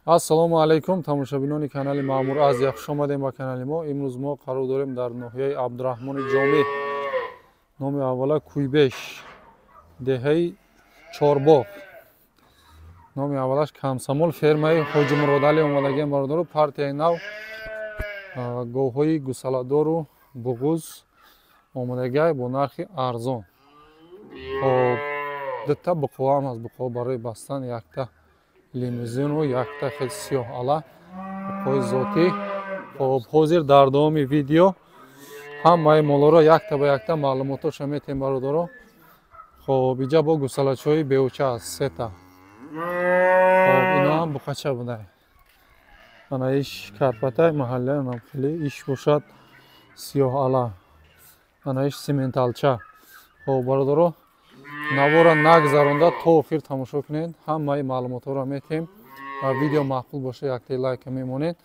Ассалому алайкум, тамошобинони канали Маъмур Азия, хуш омадем ба канали мо. Имрӯз мо қарор дорем дар ноҳияи Абдураҳмони Ҷомӣ, номи аввала Куйбеш, деҳаи Чорбоғ, номи аввалаш Камсамол, фермаи Ҳоҷи Муродалӣ омадагиам бародаро. Партияи нав говҳои гусаладору буғуз омадагиай бо нархи арзон. Хоб, дута буқоам аст, буқо барои бастан, якта лимузину якта хел сиёҳ ала, буқои зотӣ. Хоб, ҳозир дар давоми видео ҳамаи молоро якта ба якта маълумотоша метем бародаро. Хоб, иҷа бо гусалачҳои беуча аст, сета. Хоб, ино ҳам буқача будай. Ана иш карпатай маҳалля, анам хеле иш бошад сиёҳ ала, ана иш сименталча. Хоб бародаро, навора нагзаронда то охир тамошо кунед, ҳамаи маълумотҳоро метем. Видео маъқул боша, яктаи лайка мемонед.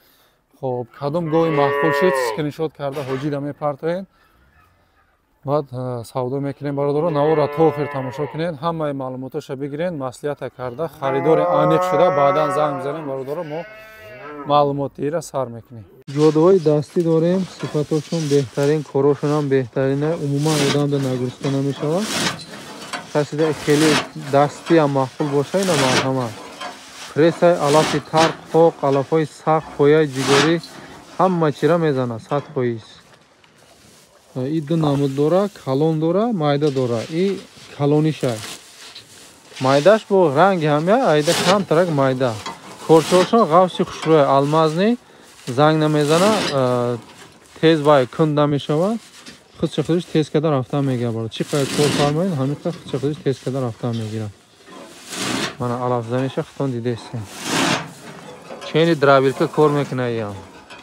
Хоб, кадом гоҳи маъқул шид, скриншот карда ҳоҷида мепартоед, баъд савдо мекунем бародаро. Навора то охир тамошо кунед, ҳамаи маълумотҳоша бигиред, маслиҳата карда харидори аниқ шуда баъдан занг бизанем бародаро, мо маълумотиро сар мекунем. Ҷодуҳои дастӣ дорем, сифатошон беҳтарин, корошонам беҳтарина, умуман одамда нагрузка намешавад. Касида хеле дастиам маъқул боша, ина марҳамат. Прессай алафи тар, қоқ, алафҳои сахт, пояи ҷигорӣ, ҳама чира мезана, 100%. И ду намуд дора, калон дора, майда дора. И калонишай. Майдаш бо ранги ҳамя, айда камтарак майда. Корчошон ғафси хушрӯя, алмазни, занг намезана, тез вай кунд намешавад. Худша худиш тез карда рафтан мегирад. Чӣ қадар кор фармоед, ҳамин қадар худша худиш тез карда рафтан мегирад. Мана алафзаниша худтон дидестем. Чени дробилка кор мекунад иам.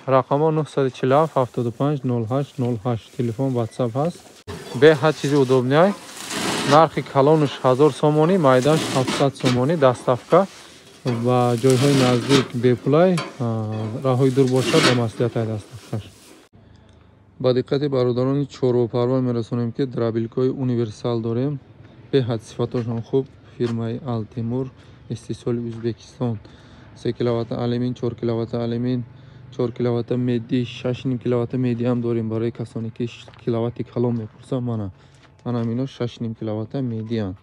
Рақамҳо 947 75 08 08, телефон WhatsApp ҳаст. Беҳад чизи удобняй. Нархи калонаш 1000 сомонӣ, майдаш 700 сомонӣ, доставка ба ҷойҳои наздик бепулай, роҳҳои дур бошад ба маслиҳатай доставкаш. Ба диққати бародарони чорвопарвар мерасонем, ки дробилкаҳои универсал дорем, беҳад сифатошон хуб, фирмаи Алтимур, истеҳсоли Ӯзбекистон. 3 киловатта алюмин, 4 киловатта алюмин, 4 киловатта меди, 6,5 киловатта меди ҳам дорем барои касоне ки киловатти калон мепурсанд. Мана ана ино 6,5 киловатта медианд.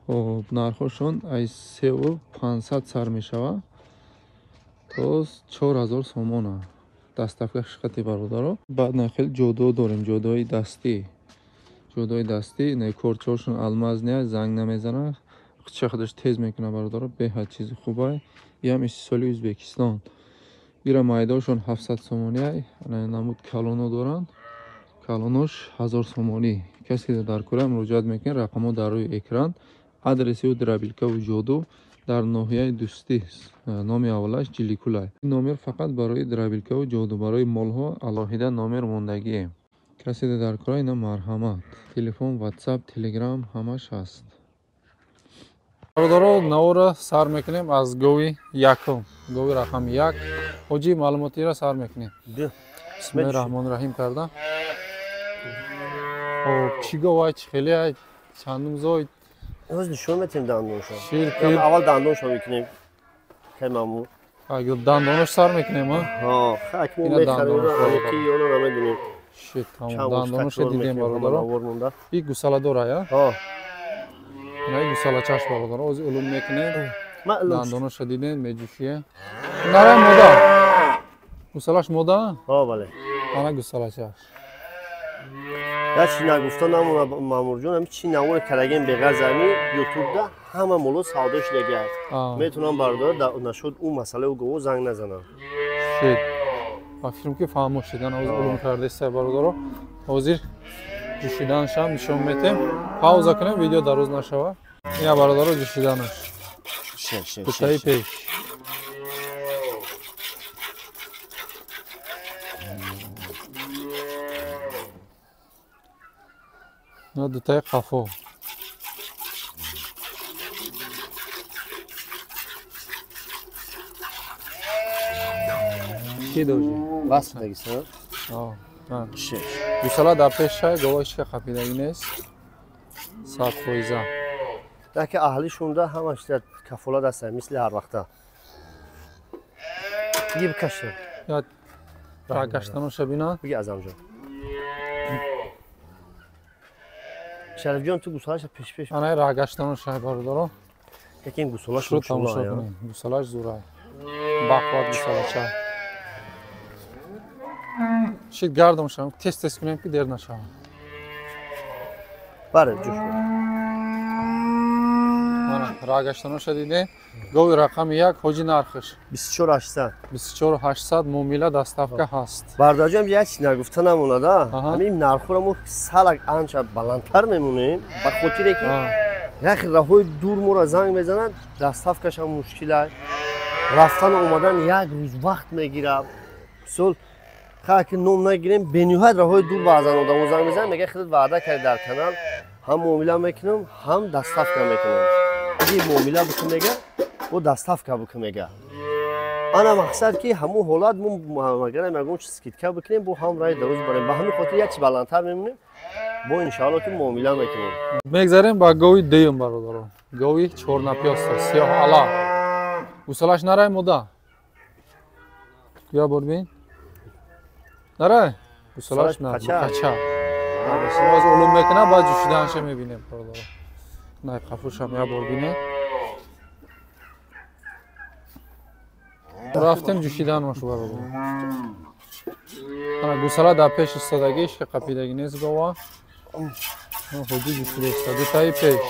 Хоб, нархошон аз 3500 сар мешавад то 4000 сомона. Доставка шиқати бародаро. Баъд на хел ҷодо дорем, ҷодои дастӣ. Ҷодои дастӣ, на корчошон алмазния, занг намезана, худша худаш тез мекунад бародаро, беҳад чизи хубай. Иам истеҳсоли Ӯзбекистон. Ира майдошон 700 сомонӣ, ана намуд калоно доранд. Калонош 1000 сомонӣ. Касе ки дар кора муроҷиат мекунад, рақамҳо дар рӯи экран. Адреси ӯ дробилкаву ҷоду дар ноҳияи Дӯстӣ, номи аввалаш Ҷиликулай. Номер фақат барои дробилкаву ҷоду, барои молҳо алоҳида номер мондагием. Касе дар кора, ина марҳамат. Телефон, WhatsApp, Telegram ҳамаш ҳаст. Бародаро, навора сар мекунем аз гови якум, гови рақами 1. Ҳоҷӣ, маълумотиро сар мекунем. Бисмиллоҳи раҳмони раҳим карда. Хоб, чӣ говай, чӣ хеле, чандум зой? Имрӯз нишон метем дандоншо. Аввал дандоншо мекунем. Хеле мамнун. Агар дандонош сар мекунем, а? Ҳа, хак мо мехарем, ки ёно намедонем. Шит, тамом, дандоношо дидем бародаро. И гусала дора, я? Ҳа. Ина и гусалачаш бародаро, ози улум мекунем. Дандоношо дидем, меҷӯшие. Нара мода. Гусалаш мода? Ҳа, бале. Ана гусалачаш. Я чи нагуфта намона Маъмурҷон, ами чи навори караген беғарз ами ютубда ҳама моло савдо шудагиаст. Метавонам бародар нашуд ӯ масъалаи ӯ гово занг назанам. Шит. Ба фикрам ки фаҳмо шидан, ҳозир улум кардеста бародаро. Ҳозир ҷӯшиданашам нишон метем. Пауза кунем, видео дароз нашава. Ина бародаро ҷӯшиданаш. Дутаи пеш. На дутаи қафо. Чӣ дожи? Бас дагиса? Ҳа. Шеш. Гусала дар пеш шай, гова ҳеч ка қапидагӣ нест. 100%. Яке аҳлишонда ҳамаш дар кафолат ҳастанд, мисли ҳар вақта. Гиб каша. Я рагаштаноша бина. Биги Азамҷон. Шарифҷон ту гусалаша пеш-пеш. Ана рагаштаноша бародаро. Яки ин гусалаш тамошо кунем. Гусалаш зура. Бақват гусалача. Шид гардам шам, тез-тез кунем ки дер нашавад. Баре, ҷӯш. Мана рагаштаноша диде. Гови рақами 1 ҳоҷи нархш 24800. 24800 муомила доставка ҳаст. Бародарҷон як чиз нагуфта намонада. Ҳамин нархҳоро мо салак анча баландтар мемонем, ба хотире ки як роҳҳои дур моро занг мезананд, доставкашам мушкил аст. Рафтану омадан як рӯз вақт мегирад. Мисол ки ном нагирем, бениҳоят роҳҳои дур баъзан одамо занг мезананд, мегӯяд худат ваъда карди дар канал, ҳам муомила мекунам, ҳам доставка мекунам. Иди муомила бикун мега, бо доставка бикун мега. Ана мақсад ки ҳамун ҳолат мо магарам ягон чиз скидка бикунем, бо ҳам раи дароз барем. Ба ҳамин хотир як чиз баландтар мемонем, бо иншаалло ки муомила мекунем. Мегзарем ба гови дуюм бародаро. Гови чорнапёста, сиёҳ ала. Гусалаш нарай мода. Я борбин. Нарай? Гусалаш на, букача. Боз улум мекуна, баъд ҷӯшидаанша мебинем бародаро. Най қафушам я бор бинем. Рафтем ҷӯшидаанаш бародаро. Ана гусала дар пеш истодагӣ, қапидагӣ нест гова. Ҳоҷи ҷӯшида истода, дутаи пеш.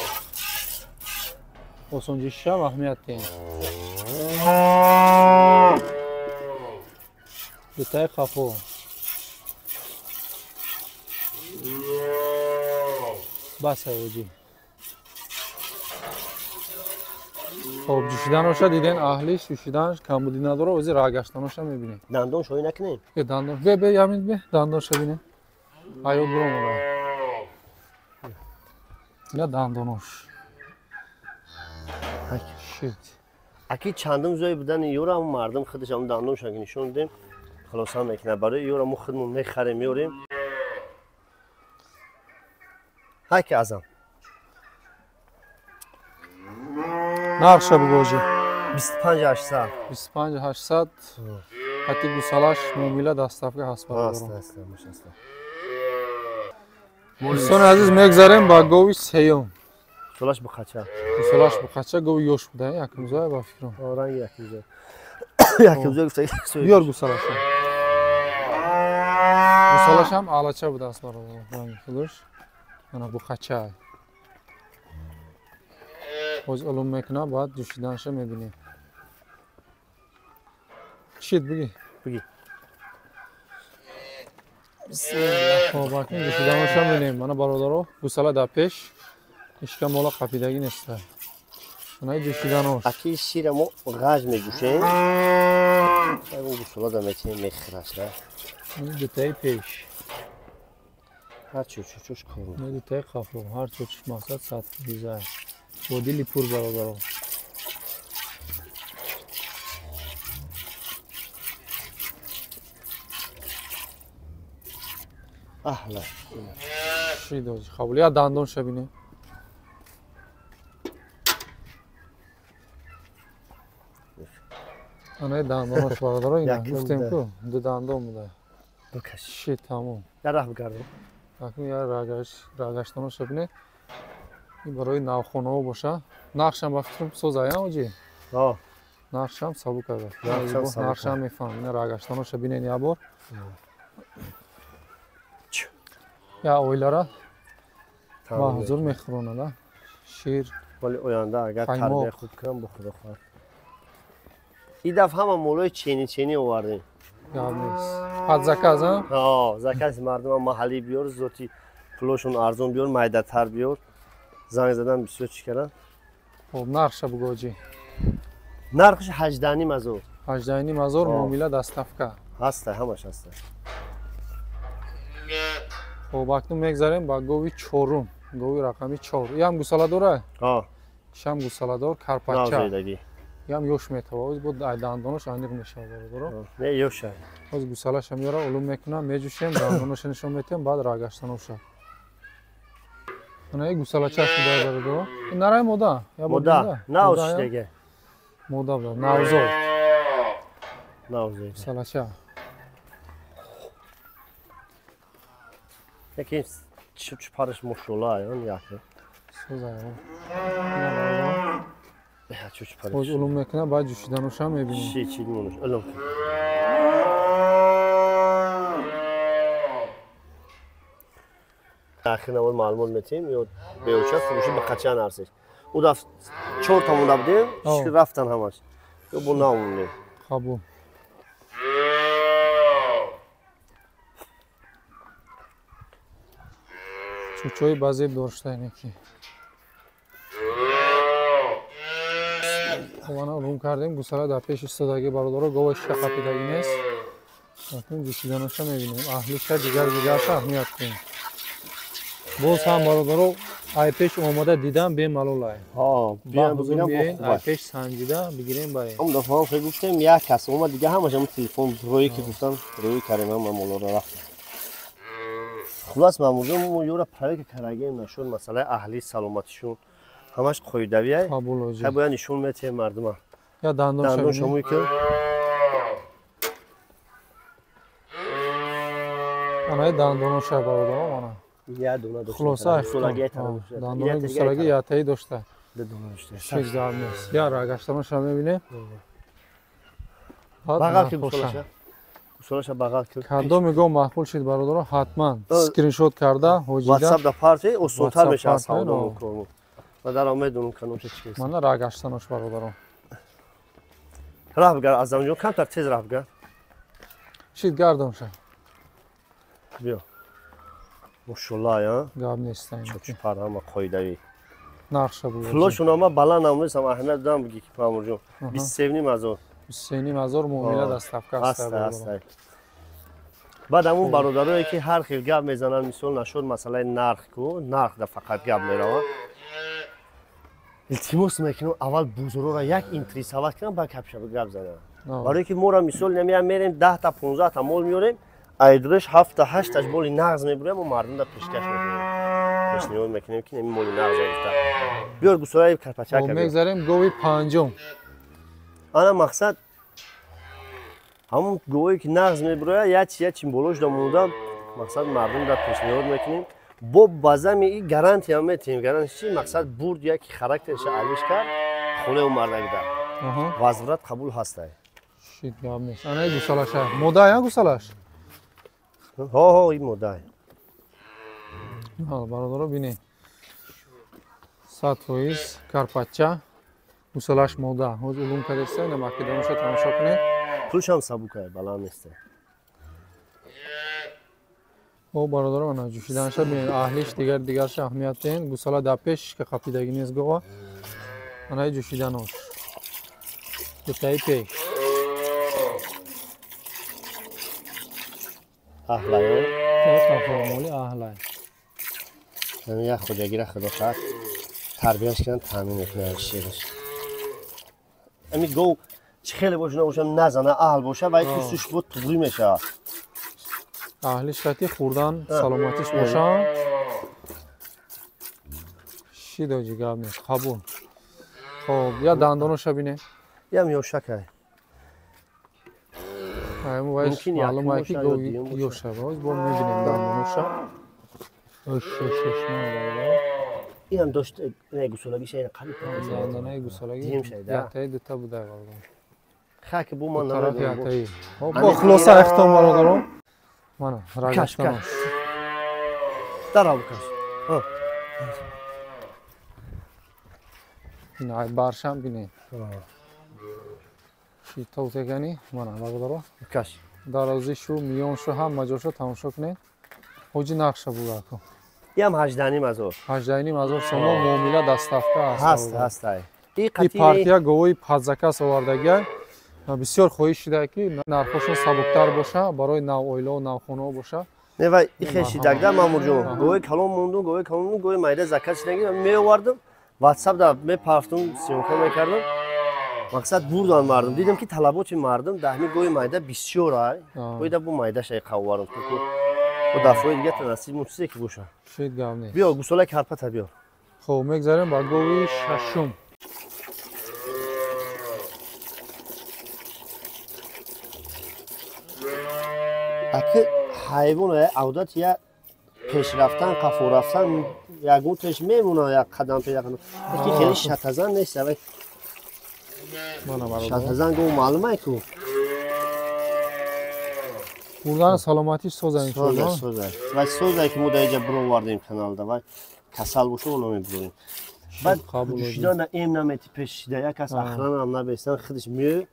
Осонҷишам аҳамият диҳем. Дутаи қафо. Бас ҳоҷи. Хоб ҷӯшиданоша диден, аҳлиш ҷӯшиданаш камбудӣ надора, ози рагаштаноша мебинем. Дандон шоӣ накунем? Дандон. Бе, бе, ямин бе, дандонша бинем. Аё буромада. Я дандонош. Шит. Аки чандум зои будани ёра мардум худаш ҳам дандонша ки нишон дидем, хулоса мекунад. Барои ёра мо худмон мехарем, меорем. Ҳаки Азам. Нархша бугоҷи? 25800. 25800. Ҳати гусалаш муомила доставка ҳаст бародарон. Дӯстони азиз, мегзарем ба гови сеюм. Гусалаш буқача. Гусалаш буқача, гови ёш буда, якумзоя ба фикрам. Ранги якумзоя. Якумзоя гуфта. Биёр гусалаша. Гусалашам алача будааст бародарон, ранги худаш. Ана буқача. Боз улум мекуна, баъд ҷӯшиданаша мебинем. Чит биги. Биги. Бисмиллаҳ. Хоб, акнун ҷӯшиданаша мебинем. Мана бародаро, гусала дар пеш, ишка мола қапидагӣ неста. Ана ҷӯшиданош. Аки шира мо ғаж меҷӯшем. Ягон гусала да метинем мехӯраш, да. Дутаи пеш. Ҳар чӯчӯш кор. Дутаи қафо, ҳар чӯчӯш мақсад 100%. Бо дили пур бародаро. Аҳла. Шидоҷи қабул. Я дандонша бинем. Ана дандонош бародаро, ина гуфтем ку ду дандон буда. Шид тамом. Я раҳ бигардам. Акнун я рагаштоноша бинем. Ин барои навхонаҳо боша. Нархшам ба фикрам созая оҷи? О. Нархшам сабук ага. Нархшам мефаҳмам. Ина рагаштоноша бинен як бор. Я оилара ба ҳузур мехӯронад, шир. Вале оянда агар тарбия хуб кунам, бо худо хоҳад. Ин дафъа ҳама молои чени чени овардем. Гап нест. Пад заказ, а? О, закази мардума маҳаллӣ биёр, зоти пулошон арзон биёр, майдатар биёр. Занг задан бисёр чӣ кардам. Хоб, нархша бугоҷи. Нархш 18.5 ҳазор. 18.5 ҳазор муомила доставка. Ҳаста, ҳамаш ҳаста. Хоб, акнун мегзарем ба гови чорум, гови рақами 4. Иам гусала дора? Ҳа. Ишам гусаладор, карпача. Иам ёш метава. Оз бо дандонош аниқ мешавад бародаро. Не, ёша. Оз гусалаша меёра, улум мекунам, меҷӯшем, дандоноша нишон метиҳем, баъд рагаштаноша. Ана гусалача шуда бародаро. Ин нарай мода? Мода. Нав шудага. Мода буда, навзод. Навзед. Салача. Яки чуч параш мошола ай он яки. Созай. Чуч параш. Боз улум мекунад, баъд ҷӯшиданошам мебинем. Чи чи монуш улум. Ахир навор маълумот метиҳем ё беоча фурӯши ба қачан арзиш. Ӯ даф 4 та монда будем, рафтан ҳамаш. Ё бо наомондем. Қабул. Чучои базеб доштайне ки. Хобана улум кардем, гусала дар пеш истодаги бародаро, гова шақапидаги нест. Акнун ҷӯшиданоша мебинем. Аҳлиша дигар дигарша аҳамият кунем. Боз ҳам бародаро ай пеш омода дидам бемалолай. Ҳа, биям бубинам бо хуб. Ай пеш санҷида бигирем барем. Ҳам дафъа ҳам гуфтем як кас омад, дига ҳамаш ҳам телефон рӯе ки гуфтам рӯи карем ҳам молоро рафтем. Хулас мамурҷон мо ёра проверка карагем нашуд масъалаи аҳли саломатишон ҳамаш қоидавиай. Қабул оҷи. Ҳай бояд нишон метиҳем мардума. Я дандон шомӯй ки анаи дандоноша бародаром ана. Я дона дошта. Хулоса дандони гусалаги ятаи дошта. Шиш дар нест. Я рагаштаноша мебинем. Бағал ки гусалаша. Гусалаша бағал ки. Кадоми гов маъқул шид бародаро ҳатман скриншот карда ҳоҷида. WhatsApp да парти осонтар мешавад савдо мекунем. Ва дар ом медонам каномша чӣ аст. Мана рагаштанош бародаро. Рафт гар Азамҷон камтар тез рафт гар. Шид гардонша. Биё. Мошалла, я. Гап нест. Чуч пар ҳама қоидавӣ. Нархша буд. Пулошон ама баланд намесам аҳамият дам биги ки Мамурҷон. 23,5 ҳазор. 23,5 ҳазор муомила доставка аст. Аст. Баъд ҳамун бародарое ки ҳар хел гап мезананд, мисол нашуд масъалаи нарх ку, нарх да фақат гап меравад. Илтимос мекунам аввал бузурора як интересовать кунам, баъд капша гап занам. Барое ки моро мисол намеям мерем 10 та 15 та мол меорем, айдриш 7-8 таш моли нағз мебурем ва мардумда пешкаш мекунем. Пешниҳод мекунем ки ин моли нағз гирифта. Биёр гусолаи карпачака. Мегзарем гови панҷум. Ана мақсад ҳамун говое ки нағз мебурояд, як чи як чи болош да монда, мақсад мардумда пешниҳод мекунем. Бо базами и гарантия метиҳем. Гарантия чи? Мақсад бурд яки характерша алиш кард, хонаи мардагида. Возврат қабул ҳастай. Шит гап нест. Ана гусалаша. Мода я гусалаш? Ҳо, ин модай. Бародаро бинед. 100% карпача. Гусалаш мода. Ҳоз улум кардеста, ина македоноша тамошо кунед. Пулшам сабукай, баланд нест. О бародаро, ана ҷӯшиданаша бинед. Аҳлиш дигар дигарша аҳамият диҳед. Гусала дар пеш ки қапидаги нест гова. Анаи ҷӯшиданош. Дутаи пеш. Аҳлай. Моли аҳлай. Як хоҷагира худо хоҳад тарбияш кунад, таъмин мекунад шираш. Ами гов чӣ хеле боша набоша назана аҳл боша ва пӯсташ бо туғрӣ мешавад. Аҳлиш қати хӯрдан саломатиш боша. Шид оҷи гап нест, қабул. Хоб, я дандоноша бинем. Ям ёшакай. Маълум ай ки гови ёша. Боз бо мебинем дандоноша. Ош ош ош мана. Инам дошт не гусолагиша ин қариб дандонаи гусолаги. Ятаи дута буда бародарон. Хак бу ман намедонам. Бо хулоса ихтом бародарон. Мана рагаштанош. Дарав каш. Ин баршам бинед. Шитовтегани мана бародаро. Каш. Дарозишу, миёншу ҳама ҷоша тамошо кунед. Ҳоҷи нақша буда ку. Ям 18,5 ҳазор. 18,5 ҳазор сомон муомила доставка аст. Ҳаст, ҳаст. И партия говои падзакас овардагиай. Бисёр хоҳиш шуда ки нархошон сабуктар боша, барои навоилао, навхонао боша. Не вай ихе шидагда Мамурҷон. Говои калон монду, говои калон монду, говои майда заказ шидаги меовардам. WhatsApp да мепафтум, съёмка мекардам. Мақсад бурдан мардум. Дидам ки талаботи мардум дар ҳамин гови майда бисёр ай. Боида бу майда шай қавварам. Бо дафъои дига насиб мучизе ки боша. Шид гап нест. Биё гусолаи карпата биё. Хоб, мегзарем ба гови шашум. Аки ҳайвон одат я пеш рафтан, қафо рафтан, ягон теш мемона, як қадам пеш, як қадам. Ки хеле шатазан нест, авай. Шатазан гу маълум ку. Бурдан саломатиш соза иншоалло. Соза, соза. Вай соза ки мо дар инҷа бировардем каналда, вай касал боша оло мебурем. Баъд ҷӯшидан эм намети пешида, як кас охранаам набестан, худаш меояд,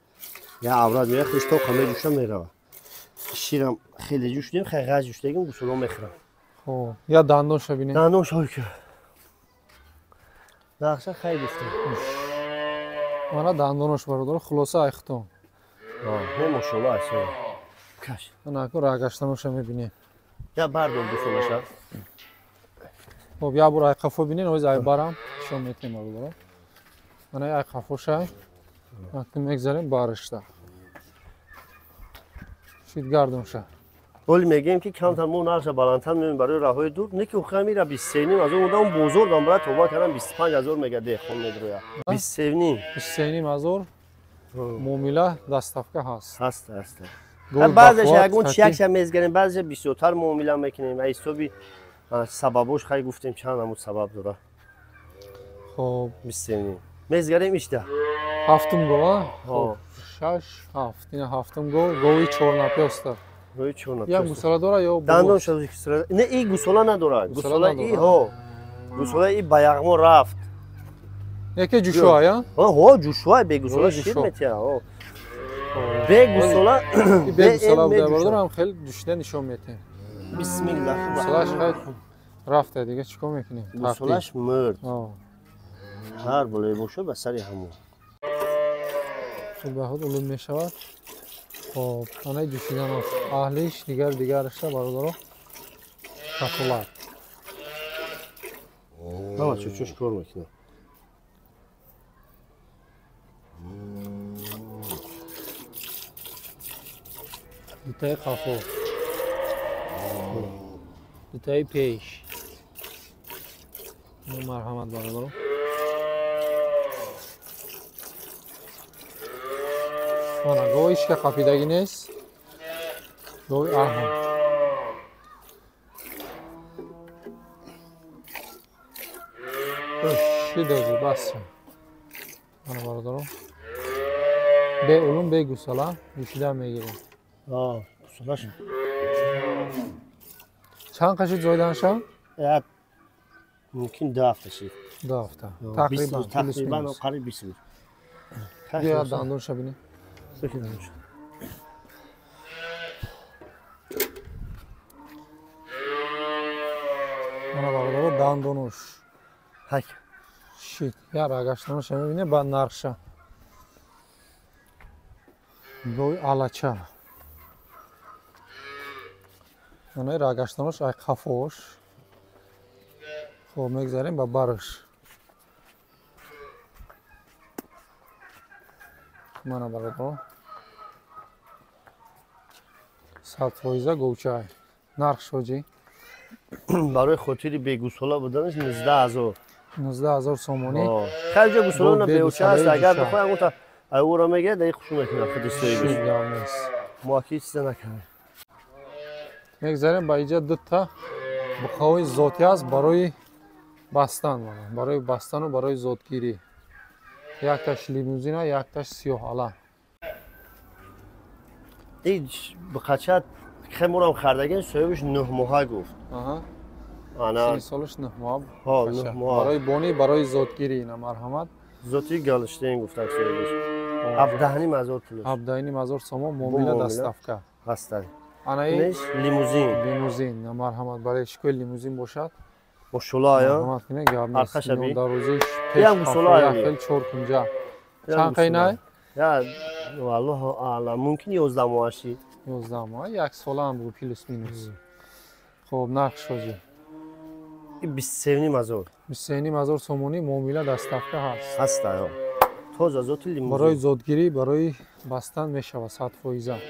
я аврат меояд, худаш тоқа меҷӯша мерава. Ширам хеле ҷӯшидем, хеле ғаз ҷӯшидагим, гусоло мехӯрам. Хоб, я дандонша бинем. Дандонша ой ки. Нақша хай гуфтем. Мана дандонош бародар, хулоса айхтон. Не мошалло айсо. Каш. Ана ку рагаштаноша мебинем. Я бардор гусолаша. Хоб, я бур айқафо бинен, оз ай барам, нишон метем бародар. Ана айқафоша. Вақти мегзарем барышта. Шид гардонша. Оли мегӯем ки камтар мо нархша баландтар меоем барои раҳои дур, не ки охира мера 23,5 ҳазор одам бозор дам брат тоба кардам 25 ҳазор мега деҳқон медроя. 23,5. 23,5 ҳазор муомила доставка ҳаст. Ҳаст, ҳаст. Баъзеша ягон чиякша мезгарем, баъзеша бисёртар муомила мекунем. А ҳисоби сабабош хай гуфтем чанд намуд сабаб дора. Хоб. 23,5. Мезгарем ишта. Ҳафтум гова? Хоб. 6, 7. Ина ҳафтум гов, гови чорнапёста. Гови чорнапёста. Я гусола дора ё дандон шуд гусола? Не, и гусола надора. Гусола и ҳо. Гусола и ба яғмо рафт. Яке ҷушуа, я? Ҳо, ҷушуа, бе гусола шир метия, ҳо. Бе гусола, бе гусола буда бародарам хеле ҷушида нишон метиҳем. Бисмиллаҳ. Гусолаш хай рафта дига чикор мекунем? Гусолаш мурд. Ҳар болое бошад ба сари ҳамон. Худ ба худ улум мешавад. Хоб, анаи ҷӯшиданош, аҳлиш, дигар дигараша бародаро кафолат. Ҳама чӯчӯш кор мекунад. Дутаи қафо, дутаи пеш. Марҳамат бародаро. Ана гови ҳеч ка қафидагӣ нест. Гови аҳм. Шидози бас. Ана бародаро. Бе улум, бе гусола ҷӯшида мегирем. Гусолаш. Чанд қашид зоиданша? Як мумкин 2 ҳафта шид. 2 ҳафта. Тақрибан, тақрибан қариб 20 рӯз. Бия дандонша бинем. Мана бародаро дандонош. Ҳак. Шид. Я рагаштаноша мебинем баъд нархша. Гови алача. Ана рагаштанош ай қафош. Хоб мегзарем ба барш. Мана бародаро. 100% говчай. Нарх шоҷи? Барои хотири бегусола буданаш 19,000. 19,000 сомонӣ. Хеле ҷо гусола на беуча аст, агар бихоҳ ягонта айвора мегирад, дар хушу мекунад худи соҳибаш. Мо аки чиза накардем. Мегзарем ба иҷа дута буқаҳои зотӣ аст барои бастан, барои бастану барои зотгирӣ. Якташ лимузина, якташ сиёҳала. Ин буқача хемурам хардагин соҳибаш 9 моҳа гуфт. Ана сини солаш 9 моҳ. Ҳо, 9 моҳ. Барои бонӣ, барои зотгирӣ ина марҳамат. Зоти Галштейн гуфтак соҳибаш. 17,5 ҳазор пул. 17,5 ҳазор сомон муомила доставка. Ҳастад. Ана ин лимузин. Лимузин, марҳамат, барои шикои лимузин бошад. Бошула я? Марҳамат кунед, гап нест. Дарозиш пеш Ям гусола хел 4 кунҷа. Чанд қайнай? Я, валлоҳу аълам, мумкин 11 моҳаши. 11 моҳ, як сола ҳам бугу плюс минус. Хоб, нарх шоҷи? 23,5 ҳазор. 23,5 ҳазор сомонӣ муомила доставка ҳаст. Ҳаст, ҳо. Тоза зоти лимузин. Барои зотгирӣ, барои бастан мешавад 100%.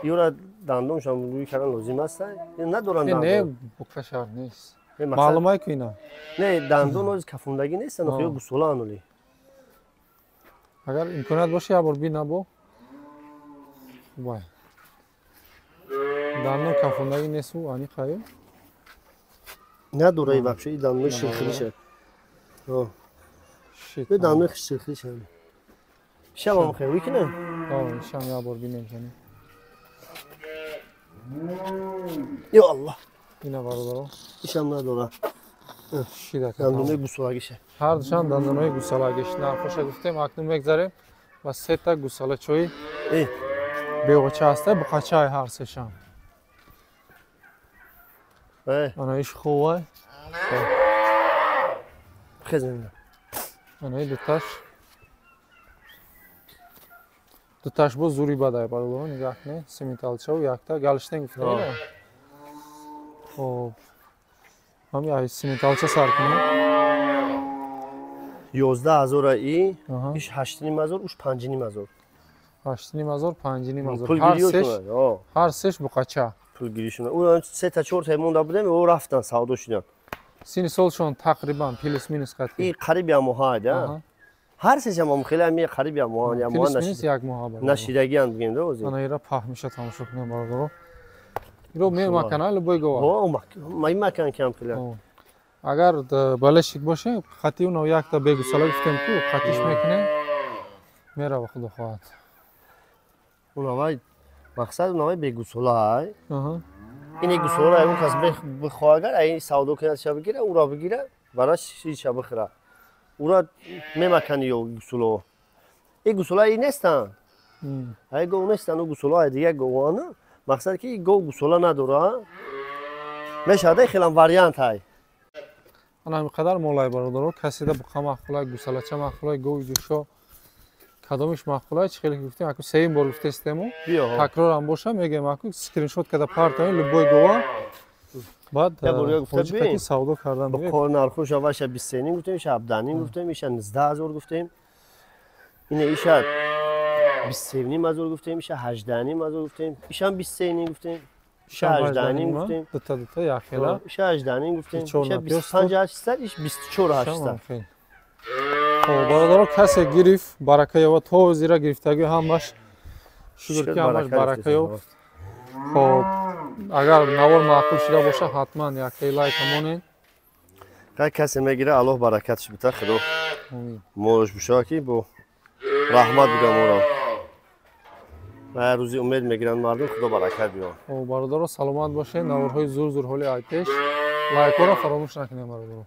Юра дандоншам рӯй кардан лозим аст? Надоранд дандон. Не, бука шарт нест. Маълумай ку ина? Не, дандон оз кафондагӣ нест, ана хӯё гусола анули. Агар имконият боша, як бор бина бо. Хубай. Дандон кафондагӣ несту ани қаю? Надора и вообще, и дандони ширхириша. Ё дандони ширхириша. Шабам хел викина? О, шам я бор бинем кани. Ё Аллоҳ. Ина бародаро. Ишам надора. Шидака. Дандони гусолагиша. Ҳар душан дандонои гусолагиш. Нархоша гуфтем, акнун мегзарем ва сета гусолачои беғоча ҳаста, буқачаи ҳар сешам. Ана иш хувай. Хезем. Ана дуташ. Дуташ бо зури бадай бародаро, нигаҳ кунед, симиталчаву якта галштен гуфта. Хоб. Ҳами ай симиталча сар кунем. 11 000 и, иш 8 500, уш 5 500. 8 500, 5 500. Ҳар сеш буқача. Пулгиришон. Ӯ се та чор та монда будем, ӯ рафтан савдо шудан. Сини солшон тақрибан плюс минус қатъи. И қариб як моҳа да. Ҳар сешам ам хеле ами қариб як моҳа, як моҳа нашид. Як моҳа бар. Нашидагианд бигем да ози. Ана ира паҳмиша тамошо кунем бародаро. Иро ме макана любой гова. О, май макан кам хеле. Агар балешик боше, қатъи уно якта бегусала гуфтем ку, қатиш мекунем. Мерава худо хоҳад. Унавай мақсад унавай бегусолай. Ин гусоларо ягон кас бихоҳ агар ай савдо кунад ша бигира, ура бигира, бараш чизша бихӯра. Ура мемакани ё гусоло. И гусола и нестанд. Ай гов нестанд, у гусоло ай дигар гована. Мақсад ки гов гусола надора. Мешавад хелам вариант ай. Ана ҳамин қадар молай бародаро, каседа буқа маъқулай, гусалача маъқулай, гови ҷӯшо кадомиш маъқулай, чӣ хеле гуфтем, аку сеюм бор гуфтестему, такрорам боша, мегӯем аку скриншот када партоем любой гова, баъд ҳоҷиқати савдо кардан. Бо нархоша ваша 23,5 гуфтем, иша 17,5 гуфтем, иша 19 000 гуфтем, ина иша 23 500 гуфтем, иша 18 500 гуфтем, ишам 23,5 гуфтем, иша 18,5 гуфтем, дута дута якхела, иша 18,5 гуфтем, иша 25 800, иш 24 800. Бародаро, касе гирифт, барака ёва, то зира гирифтагӣ ҳамаш шукр ки ҳамаш барака ёфт. Хоб, агар навор маъқул шуда боша, ҳатман яккаи лайка монед. Ҳар касе мегира, Аллоҳ баракатш бита, худо молш бишава ки бо раҳмат бигам ора. Ва ҳар рӯзи умед мегиранд мардум, худо баракат биёр. Бародаро, саломат бошед, наворҳои зур зур ҳоли ай пеш, лайкҳоро фаромӯш накунед бародаро.